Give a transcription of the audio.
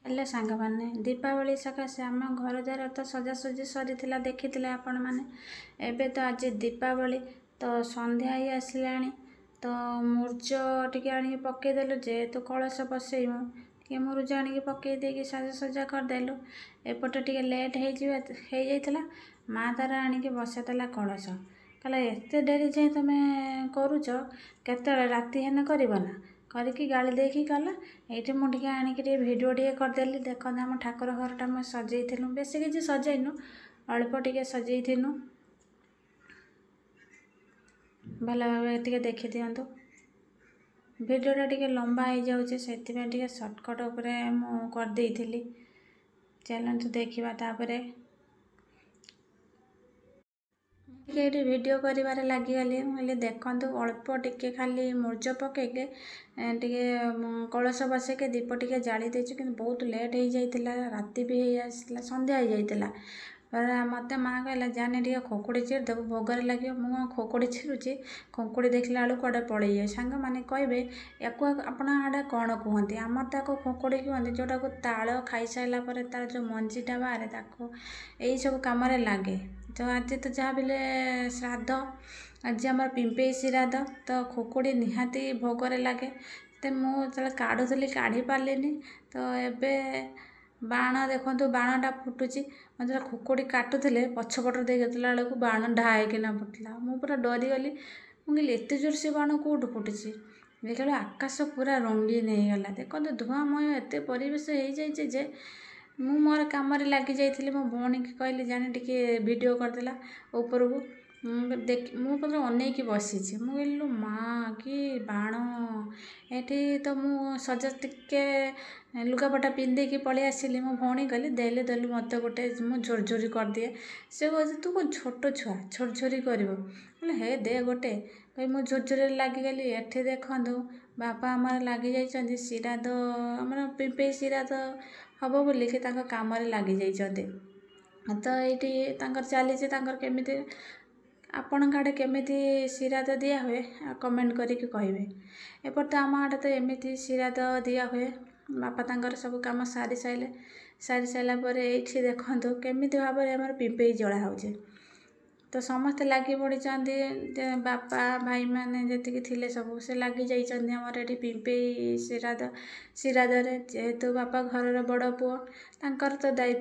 ହେଲେ ସାଙ୍ଗମାନେ, ଦୀପାବଳି ସକାଶେ ଆମ ଘର ଦ୍ୱାର ତ ସଜାସଜି ସରିଥିଲା, ଦେଖିଥିଲେ ଆପଣମାନେ। ଏବେ ତ ଆଜି ଦୀପାବଳି, ତ ସନ୍ଧ୍ୟା ହେଇ ଆସିଲାଣି। ତ ମୁରୁଜ ଟିକେ ଆଣିକି ପକେଇଦେଲୁ, ଯେହେତୁ କଳସ ବସେଇମୁ, ଟିକେ ମୁରୁଜ ଆଣିକି ପକେଇ ଦେଇକି ସାଜସଜା କରିଦେଲୁ। ଏପଟେ ଟିକେ ଲେଟ୍ ହେଇଯାଇଥିଲା। ମା ତାର ଆଣିକି ବସେଇଦେଲା କଳସ। କହିଲା, ଏତେ ଡେରି ଯାଏଁ ତମେ କରୁଛ, କେତେବେଳେ ରାତି ହେଲେ କରିବ ନା? କରିକି ଗାଳି ଦେଇକି ଗଲା। ଏଇଠି ମୁଁ ଟିକେ ଆଣିକି ଟିକେ ଭିଡ଼ିଓ ଟିକେ କରିଦେଲି। ଦେଖନ୍ତୁ, ଆମ ଠାକୁର ଘରଟା ଆମେ ସଜେଇଥିଲୁ। ବେଶୀ କିଛି ସଜେଇନୁ, ଅଳ୍ପ ଟିକେ ସଜେଇଥିନୁ। ଭଲ ଭାବରେ ଟିକେ ଦେଖିଦିଅନ୍ତୁ। ଭିଡ଼ିଓଟା ଟିକେ ଲମ୍ବା ହେଇଯାଉଛି, ସେଥିପାଇଁ ଟିକେ ସର୍ଟକଟ୍ ଉପରେ ମୁଁ କରିଦେଇଥିଲି। ଚାଲନ୍ତୁ ଦେଖିବା। ତାପରେ ଟିକେ ଏଇଠି ଭିଡ଼ିଓ କରିବାରେ ଲାଗିଗଲି। ମୁଁ କହିଲି ଦେଖନ୍ତୁ, ଅଳ୍ପ ଟିକେ ଖାଲି ମୁରୁଜ ପକେଇକି ଟିକେ କଳସ ବସେଇକି ଦୀପ ଟିକେ ଜାଳି ଦେଇଛୁ। କିନ୍ତୁ ବହୁତ ଲେଟ୍ ହେଇଯାଇଥିଲା, ରାତି ବି ହେଇ ଆସିଥିଲା, ସନ୍ଧ୍ୟା ହେଇଯାଇଥିଲା। ମୋତେ ମା କହିଲା, ଯାନି ଟିକେ ଖୁଙ୍କୁଡ଼ି ଚିରି ଦେବୁ, ଭୋଗରେ ଲାଗିବ। ମୁଁ କ'ଣ ଖୁଙ୍କୁଡ଼ି ଚିରୁଛି, ଖୁଙ୍କୁଡ଼ି ଦେଖିଲା ବେଳକୁ କୁଆଡ଼େ ପଳେଇ ଯାଏ। ସାଙ୍ଗମାନେ କହିବେ, ୟାକୁ ଆପଣ ଆଡ଼େ କ'ଣ କୁହନ୍ତି? ଆମର ତାକୁ ଖୁଙ୍କୁଡ଼ି କୁହନ୍ତି, ଯେଉଁଟାକୁ ତାଳ ଖାଇସାରିଲା ପରେ ତାର ଯେଉଁ ମଞ୍ଜିଟା ବାହାରେ, ତାକୁ ଏଇସବୁ କାମରେ ଲାଗେ। ତ ଆଜି ତ ଯାହା ବି ହେଲେ ଶ୍ରାଦ୍ଧ, ଆଜି ଆମର ପିମ୍ପେଇ ଶ୍ରାଦ୍ଧ, ତ ଖୁଙ୍କୁଡ଼ି ନିହାତି ଭୋଗରେ ଲାଗେ। ତ ମୁଁ ଯେତେବେଳେ କାଢ଼ୁଥିଲି, କାଢ଼ି ପାରିଲିନି। ତ ଏବେ ବାଣ ଦେଖନ୍ତୁ, ବାଣଟା ଫୁଟୁଛି। ମୁଁ ଯେତେବେଳେ ଖୁଙ୍କୁଡ଼ି କାଟୁଥିଲେ, ପଛପଟରୁ ଦେଇଦେଲା ବେଳକୁ ବାଣ ଢାଏକିନା ଫୁଟିଲା। ମୁଁ ପୁରା ଡରିଗଲି। ମୁଁ କହିଲି, ଏତେ ଜୋର ସେ ବାଣ କେଉଁଠୁ ଫୁଟିଛି? ଦେଖିଲା ବେଳକୁ ଆକାଶ ପୁରା ରଙ୍ଗୀନ ହେଇଗଲା। ଦେଖନ୍ତୁ, ଧୂଆଁମୟ ଏତେ ପରିବେଶ ହେଇଯାଇଛି ଯେ ମୁଁ ମୋର କାମରେ ଲାଗି ଯାଇଥିଲି। ମୋ ଭଉଣୀକି କହିଲି, ଜାନି ଟିକେ ଭିଡ଼ିଓ କରିଦେଲା ଉପରକୁ। ମୁଁ ଦେଖି, ମୁଁ ପୁରା ଅନେଇକି ବସିଛି। ମୁଁ କହିଲି, ଲୋ ମା, କି ବାଣ! ଏଠି ତ ମୁଁ ସଜ ଟିକେ ଲୁଗାପଟା ପିନ୍ଧିକି ପଳେଇ ଆସିଲି। ମୋ ଭଉଣୀ କହିଲି, ଦେଲେ ଦେଲୁ ମୋତେ ଗୋଟେ, ମୁଁ ଝୁରଝୁରି କରିଦିଏ। ସେ କହୁଛି, ତୁ କ'ଣ ଛୋଟ ଛୁଆ, ଝୁରଝୁରି କରିବ? କହିଲି, ହେ ଦେ ଗୋଟେ କହି ମୁଁ ଝୁରଝୁରିରେ ଲାଗିଗଲି। ଏଠି ଦେଖନ୍ତୁ, ବାପା ଆମର ଲାଗିଯାଇଛନ୍ତି ଶିରାଦ, ଆମର ପିମ୍ପେଇ ଶିରାଦ ହେବ ବୋଲିକି ତାଙ୍କ କାମରେ ଲାଗିଯାଇଛନ୍ତି। ତ ଏଇଠି ତାଙ୍କର ଚାଲିଛି। ତାଙ୍କର କେମିତି, ଆପଣଙ୍କ ଆଡ଼େ କେମିତି ଶିରାଦ ଦିଆହୁଏ, କମେଣ୍ଟ କରିକି କହିବେ। ଏପଟେ ତ ଆମ ଆଡ଼େ ତ ଏମିତି ଶିରାଦ ଦିଆହୁଏ। ବାପା ତାଙ୍କର ସବୁ କାମ ସାରି ସାରିଲେ। ସାରି ସାରିଲା ପରେ ଏଇଠି ଦେଖନ୍ତୁ କେମିତି ଭାବରେ ଆମର ପିମ୍ପେଇ ଜଳା ହେଉଛି। ତ ସମସ୍ତେ ଲାଗି ପଡ଼ିଛନ୍ତି। ବାପା, ଭାଇମାନେ ଯେତିକି ଥିଲେ ସବୁ ସେ ଲାଗି ଯାଇଛନ୍ତି ଆମର ଏଠି ପିମ୍ପେଇ ଶିରାଦ ଶିରାଦରେ। ଯେହେତୁ ବାପା ଘରର ବଡ଼ ପୁଅ, ତାଙ୍କର ତ ଦାୟିତ୍ୱ।